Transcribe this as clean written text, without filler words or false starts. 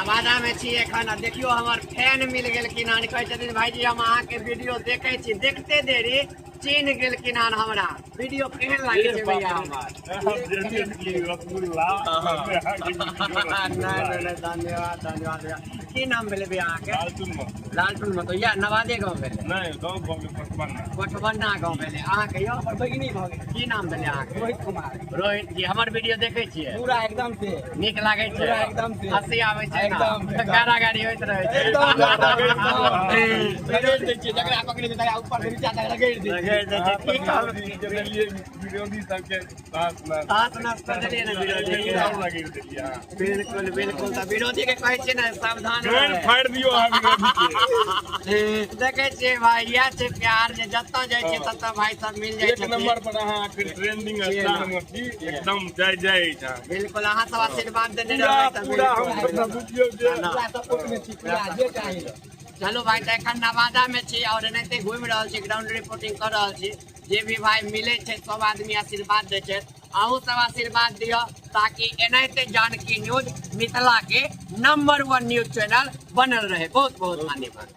नवादा में छी एखन आ देखियौ हमर फैन मिल गेलखिन हन। कहै छथिन भाईजी हम अहाँके वीडियो देखै छी, देखते देरी चिन्ह गेलखिन हन हमरा। वीडियो केहन लागै छै भैया हमर? रसगुल्ला। नहि नहि नहि, धन्यवाद धन्यवाद भैया। की नाम भेलै भैया अहाँके? लालटून में तो इएह नवादे गाँव भेलै? नहि, गाँव भऽ गेल पटबन्ना। कोठबन्ना गाँव भेलै। अहाँके यौ? हमर भगिनी भऽ गेल। की नाम भेलै अहाँके? रोहित कुमार। रोहित जी, हमर वीडियो देखै छियै? पूरा एकदम से। नीक लागै छै? पूरा एकदम से। हँसी आबै छै ने? एकदम, एकदम। गारा गारी होइत रहै छै? एकदम रगड़ि दै छियै, जकरा पकड़ै छै तकरा ऊपर से नीचा तक रगड़ि दै छियै। रगड़ि दै छै। की कहब? विरोधी सबके साथ तास नास कऽ देलियै ने विरोधी के। रगड़ि देलियै अहाँ। बिल्कुल बिल्कुल, तऽ विरोधी के कहै छियै ने सावधान गारि रहै। फाड़ि दियौ अहाँ विरोधी के। देखै छियै भाई, इएह छै प्यार जे जतऽ जाइ छियै ततऽ भाई सब मिल जाइ एक छथिन। नंबर पर अहाँ अखन ट्रेंडिंग स्टार मे छी, एकदम जय जय अछि अहाँ। बिल्कुल, अहाँ सब आशीर्वाद देने पूरा रहबै तऽ पूरा हम बिल्कुल। सब बुझियौ जे ना। पूरा सपोर्ट मे छी, पूरा जे चाही। चलू भाई, तऽ एखन नवादा में छी और एनाहिते घुमि रहल छी, ग्राउंड रिपोर्टिंग कऽ रहल छी। जे भी भाई मिलै छै सब आदमी आशीर्वाद दै छै, अहूँ सब आशीर्वाद दिअ ताकि एनाहिते जानकी न्यूज मिथिला के नंबर 1 न्यूज चैनल बनल रहे। बहुत बहुत धन्यवाद।